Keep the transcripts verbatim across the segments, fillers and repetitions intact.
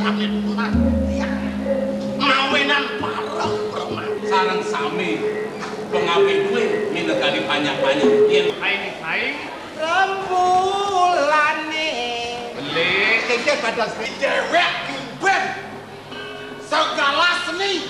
Mawinan pareng, Brahma. Sareng sami pengawit duwe minangka dipanjak-panjak. Yen aing-aing rembulane. Beli. Iki pada seni dewek ngimben segala seni.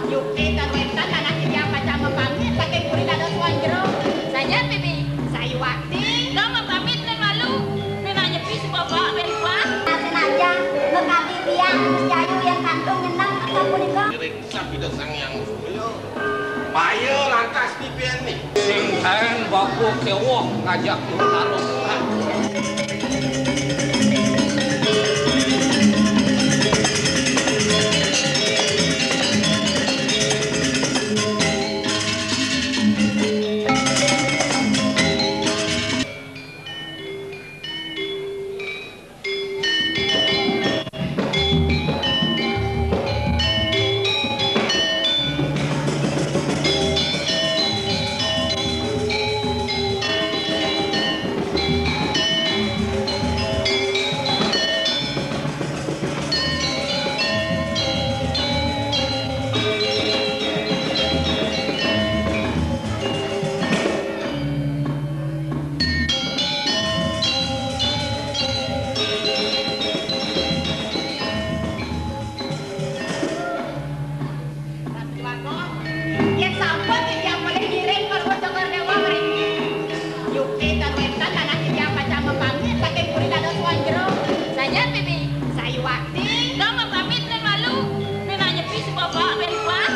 Yukti tan wetan anak titiang pacang mapamit saking puri dados wong jero. Saja, Bibi. Sayuwakti. Dong mapamit nen malu. Nen anyepi si bapak ben kuat. Asin aja, mekadi tiang Gus Jayu yang kantun nyeneng akan punika. Ngiring sabda Sang Hyang Surya. Payo lantas pipian nih. Sing kaen bako kewok ngajak Karo. Ratu Dwagung, yen sampun titiang polih ngiring Palungguh Cokor Dewa mriki. Yukti tan wetan anak titiang pacang mapamit saking puri dados wong jero. Saja, Bibi. Sayuwakti. Dong mapamit nen malu. Nen anyepi si bapak ben kuat.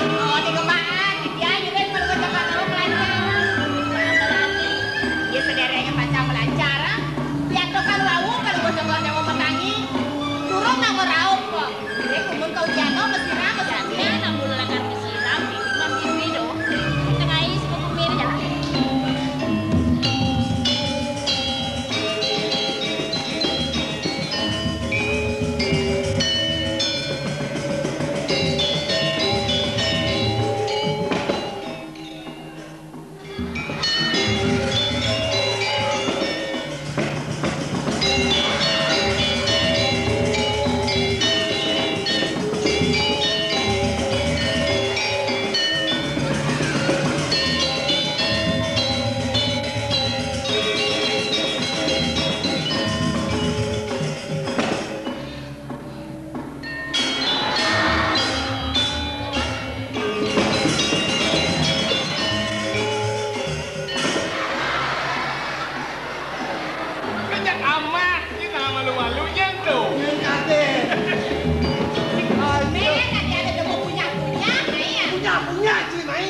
Oh, nika maan, titiang ngiring Palungguh Cokor Dewa melancar. Nggih, sederenge pacang melancar. Piantukan wau Palungguh Cokor Dewa matangi. Durung nang raup kok. Nggih, kumpul kaudiana mesiram, mesiram. Jane nang kula lakar mesiram, Bibi, Bibi, do. Tengai sepupu mir, ya. Kejak amat, kita malu-malu nyen to. Nyen kate. Nek tadi ada demo punya-punya, nah iya. Punya-punya, Ci, mai.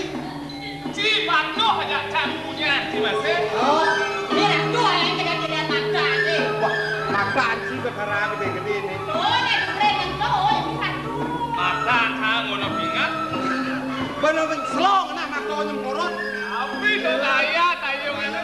Ci, patuh aja cang punya, Ci, masih. Oh. Ini ratu yang kita tidak makan, eh. Wah, makan sih perkara gede-gede ini. Oh, nek duren yang to, oh, yang satu. Mata cang ngono pingat. Bener ben selong nah mata nyemporot. Tapi kok kaya tayo ngene.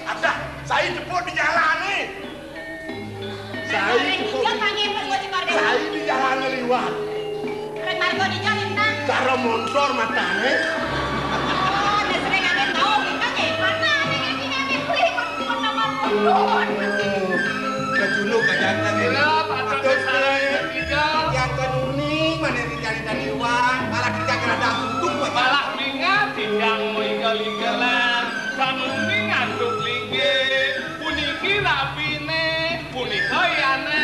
Adah, saya jebuk di jalané. Saya jebuk. Iya, Pak Ngeper, gua cekor deh. Saya di jalané liwat. Rek Margo di jalan, Bang. Cara montor matané. Oh, udah sering angin tahu, Bang, ya? Mana ada yang sini angin beli, mau, mau nama pundun. Kejuluk aja tadi. Iya, Pak. Patut saya tidak. Yang kenuning, mana yang dicari tadi, Wan? Malah kita kira dah tutup, Wan. Malah mingat, tidak mau igal-igalan. Kamu ini ngantuk linggih, puniki rabiné, punika yané.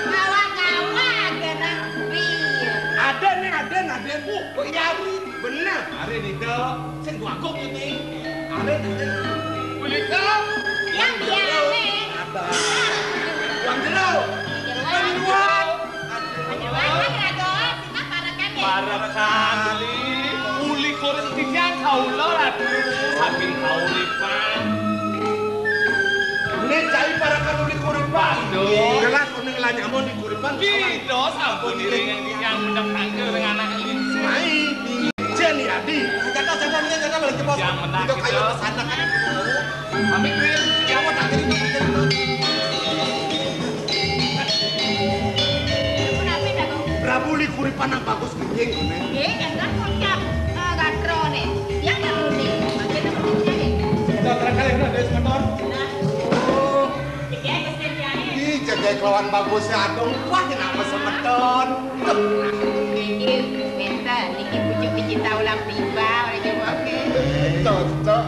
Ngawak-ngawak, Anak Pir. Adén nih, adén, adén. Uh, kok iya, Bu? Bener. Aré nida, sing duagung iki. Aré nida. Punika. Yang biané. Ada. Wong jero. Wong luar. Panjenengan, Raden, sinah parekan nggih? Parekan, Li. Uli kuring titiang kawula, Ratu. Saking kauripan. Né cai parekan uli kuripan. Waduh. Jelas kuning lanyamun di kuripan. Kita sampun iring titiang mendek tangga dengan anak Lingsir. Mai, di Jeni Adi. Jaga, jaga, jaga, jaga, lagi bos. Yang menang. Itu kayu kita. Pesanan kan. Pamit, Wil. Ya, mau tak cerita, tak cerita. Prabu Likuripan nang bagus nggih, ngene. Nggih, enten kocap, eh, gatrané. Yang ngeruni, mangkin ngeruni, nggih. Sudah terkali udah dari semeton. Nah. Oh. Iki wis nyae. Ih, jaga kelawan bagus ya, aduh. Wah, kenapa semeton? Niki benten, niki pucuk dicinta ulang tiba, ora coba, oke. Cocok.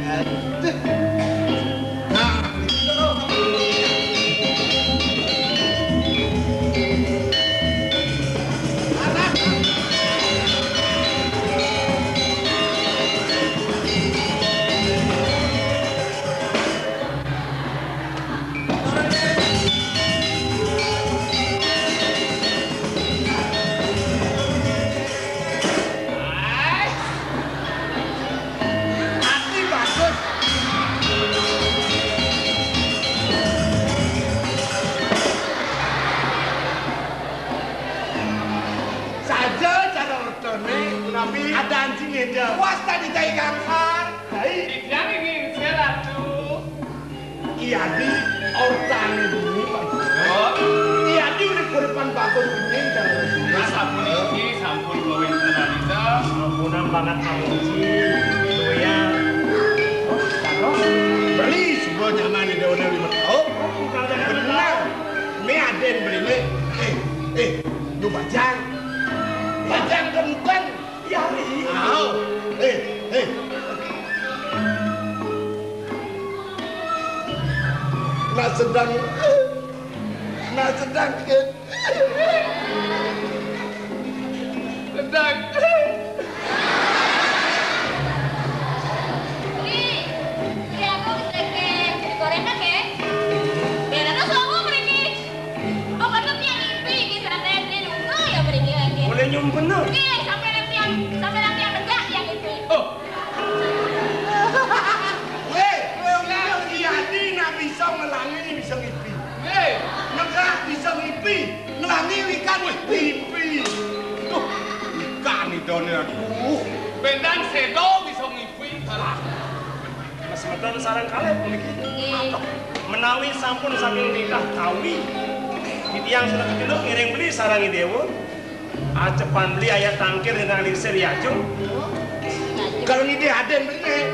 Aduh. Nah, Saja cara ortone, tapi ada anjing ngedel. Puas tadi jai gangsar. Hai. Tidak ingin saya, Ratu. Iya di ortane bumi, Pak. Oh. Iya di udah kuripan bagus ini dan sampun iki sampun kawin tenanita. Ampunan banget kamu sih. Doyan. Beli sebuah nyaman di daunnya lima tahun. Benar. Ini aden beli ini. Eh, eh, lu bajang. Bajang kemukan. Iya, iya. Au. Eh, eh. Nak sedang, nak sedang, eh. Sedang. Ih, iya, aku bisa ke, jadi gorengan ya. Biar ada suami pergi. Oh, bener tiang ipi iki santen, nunggu ya mriki lagi. Boleh nyumpena? Nggih, sampai latihan, sampai latihan negak tiang ipi. Oh. Weh, weh, weh, iya, di nak bisa ngelangi, bisa ngipi. Weh. Negak bisa ngipi, ngelangi wikan ipi. Duh, ikan idone, aduh. Bendan sedo bisa ngipi. Alah. Mas semeton sareng kalih puniki. Nggih. Menawi sampun saking titah kawi, titiang sudah kecunduk ngiring beli sareng Idewa. Acepan beli ayat tangkir dengan lingsir yajung. Kalau ngide aden bener.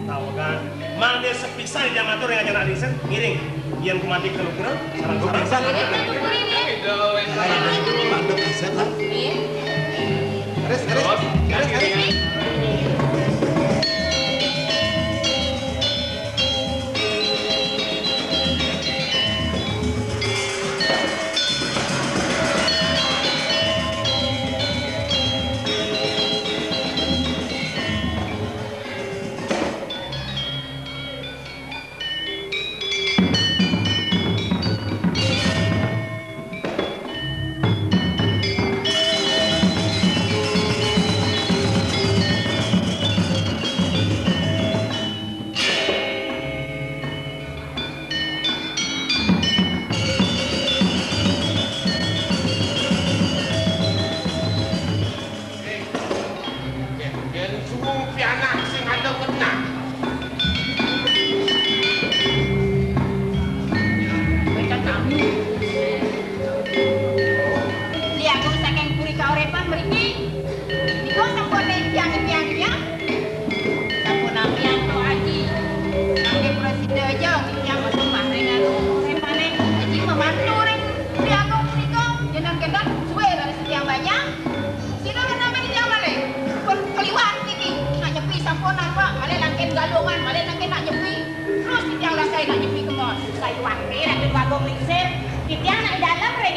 Tahu kan? Mangke sepisan yang ngatur yang aja lingsir, ngiring. Yen kumanti kelukuran, sareng-sareng. Ini kan kukurin ya. Ayo, ayo, ayo, mantep, set lah. Iya. Terus, terus, terus, terus. Yen suwung pianak sing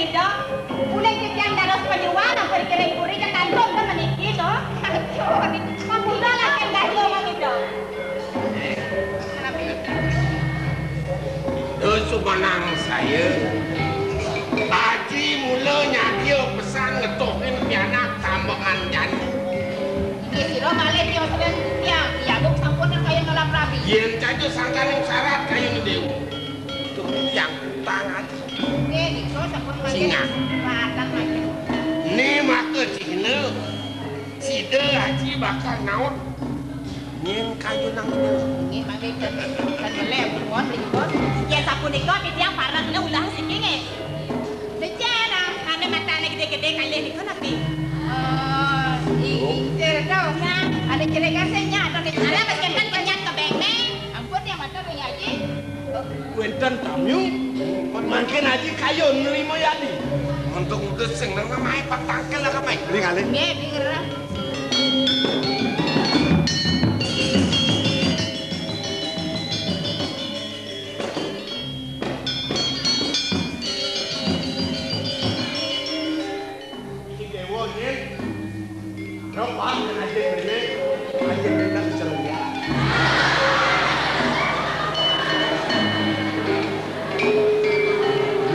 Ida, uling titiang dados panyeruan, ampun kiring puri kakantun ka meniki to. Aduh, mangkuda lah kén dahya mangida. Duh, sumanang saya. Aji mula nyadia pesan ngetuhin pianak tambengan jani. Inggih sira malih tiosan tiang, Ki Agung sampun kayun nolak rabi. Yén caja sangkaning sarat kayun dewa. Duh, tiang utang aji. Nggih, nika sampun malih. Singa. Ratan malih. Né maka cihna sida aji bakal naut nyén kayunang ida. Nggih, mangke ten, ten melih, mohon pripun. Yén sapunika titiang pareng ulah siki nggih. Becik, nah, ané matané gedé-gedé kalih nika napi? Eh, inggih, Ratu. Nah, ané cerikan sing nyak atau nika? Alah, wis kénten kenyang kebengné. Ampun, tiang matur ring Aji. Wénten tamu, mangkin Aji kayun nrima yadi. Untung utus sing nang namaé patangkel lah, Kak, Mai. Beli ngalih. Nggih, beli ngerah. Iki déwa, nggih. Rok wae kena aja dhewe, aja kena dicelenggak.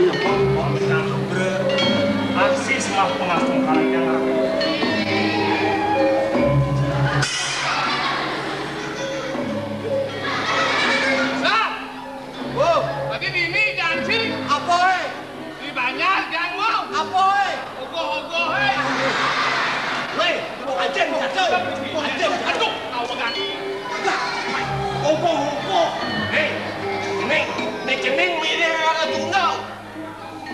Ini apa? Kok menang bre? Aksi sembah pengasung karang yang ngerti. Sah! Oh, tadi dini janji. Apa, eh? Di banjar, Jang, wau. Apa, eh? Ogoh-ogoh, eh. Weh, ajen jatuh. Ajen jatuh. Aduh, tahu kan. Lah, ogoh-ogoh. Hei, ning, ning cening milih ora tunggal.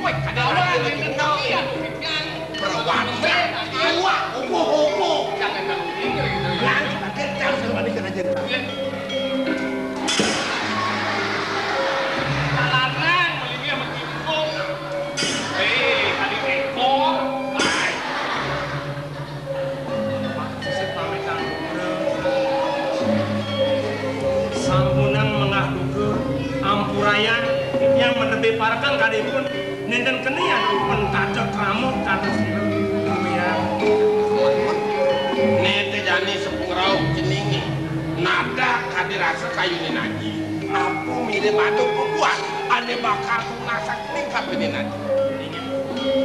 Weh, kada lawan ora ning tunggal. Iya, Jang. Berwarna. Awak, ogoh-ogoh. Jangan kamu tinggal gitu, ya. Nang, kita harus berbanding dengan ajen. Lanang melibih sama timpung. Hei, tadi ekor. Hai. Sesat pamit ampura. Sampunang menggah duka, ampurayang yang menebi parekan kadipun. Nénten keni aduh pun tata krama, tata sila. Rumiang. Né té jani sepuh ngrauh ceningé. Nadak kadi rasa kayuné naji. Apa milih batu pembuat ané bakal tunasak ning kapiné naji. Inggih.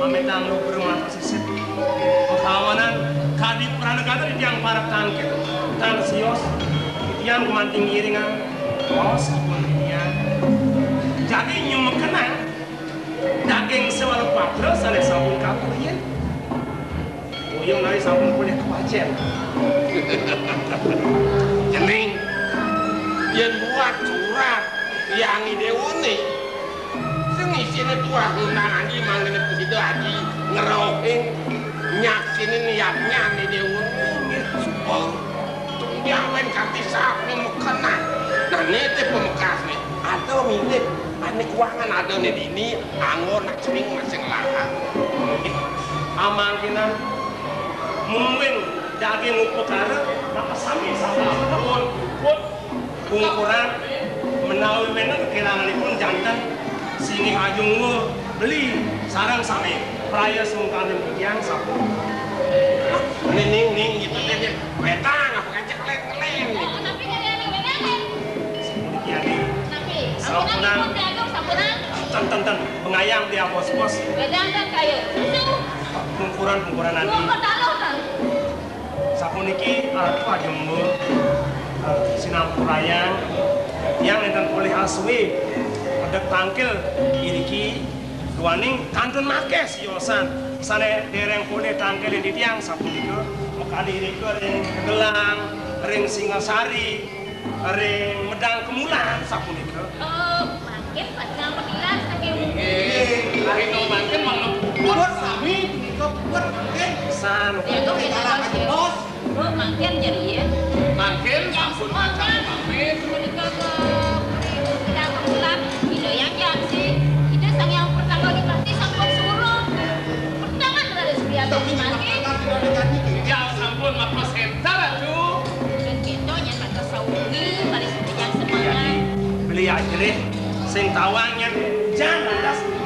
Mamitang lugra mantuk sisip. Pakawanan kadi pranagata titiang parek tangkil. Tan sios. Titiang gumanti ngiringang. Raos ipun titiang. Jagi nyumekenang. Daging sewala patra sané sampun katur yén. Uyung nari sampun polih kepacén. Cening, yén buat surat Hyang Idéwané, sing isiné tuah ngundang aji mangdané prasida aji ngrauhing nyaksinin yadnyané Idéwané. Nggih, suba. Tung diawén kanti saat memekenan. Nah, né té pamekasné. Ada milih. Ané kuangan adané dini, anggon nak cening masih nglarang. Amangkinan, mungguing daging upakara, napa sami sampun pun, pun pungkuran menawi wénten kekiranganipun janten singgih ajungwa beli sareng sami praya sungkaning titiang sampun. Ning, ning, ning, gitu deh, deh. Wétang, apa kancak lén, lén, gitu. Sapuniki, Adi. Sampunang. Ten, ten, ten. Pengayang dia bos-bos. Pungkuran, pungkuran, Adi. Sapuniki, Ratu Ajumba, eh, sinampurayang, tiang nénten polih asué, medek tangkil, iriki, duaning kantun makés, siosan, sané déréng polih tangkil titiang, sapunika, makadi irika ring Gelang, ring Singasari, ring Medang Kemulan sapunika. Oh, mangkin pacang matilan saking. Inggih, rina mangkin mangda puput. Puput sami punika puput mangkin. San. Ya, tuh, kita kalah tahu, bos. Oh, mangkin jadi ya. Mangkin sampun pacang pamit. Punika ke Medang Kemulan, Ida Hyang Yangsi, Ida Sang Hyang Pertangga Dipati sampun suruh. Pertangan berada sepiatu mangkin. Ya, sampun mapresenter, Ratu. Yen kéto nyén bakal sawengi, bali sing semangat. Beli aja deh, sing tawang nyén jan lantas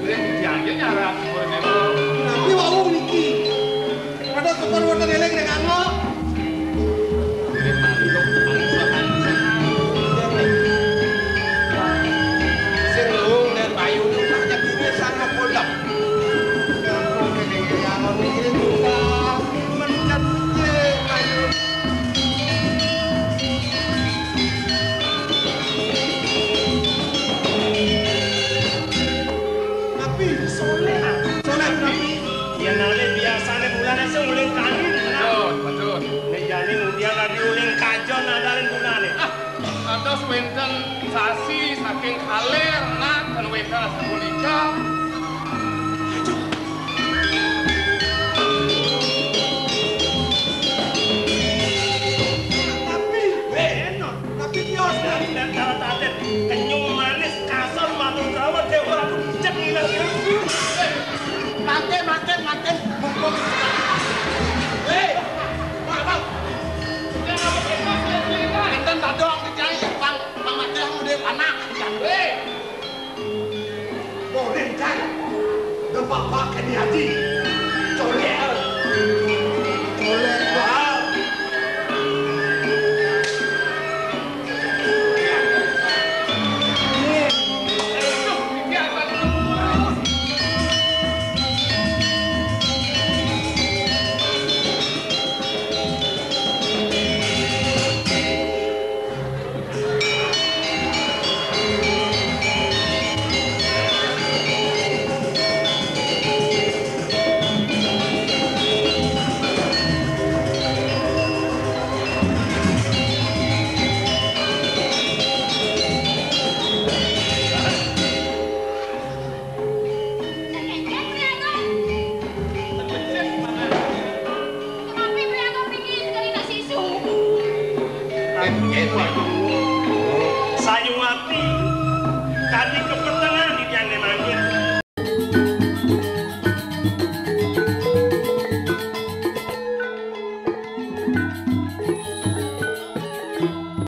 Kuwi diangge nyarap sepurane. Napi wau niki? Padha sepur wonten eling ning angok. Kuwi mantuk angsa-angsa. Sing luwung nek payu niku tak nyebune sang mapoldak. Aku kene ngalon iki juga mencet piye payu. Nabi Soleh. Soleh Nabi. Yen ale biasane bulane sing uling kani. Betul, betul. Nek jane mudian lagi uling kajon nadalen bulane. Ah, atos wenten sasi saking kaler, nak, ten wenten sapunika. Tapi, eh, tapi kios dari dan cara taden kenyung manis kasar matur jawab dewa aku cek ngilang. Mangke, mangke, mangke, mumpung. Hei, Pak, Pak. Enten tadong kejai, Bang, Bang Mateh mude panah. Hei. Boleh, Cak. Depak Pak Keni Haji. Colek. Colek. Wah. Tapi Priato pingin kali nak sisu. Sayu ati, kadi kepetengan di tiang mangkin.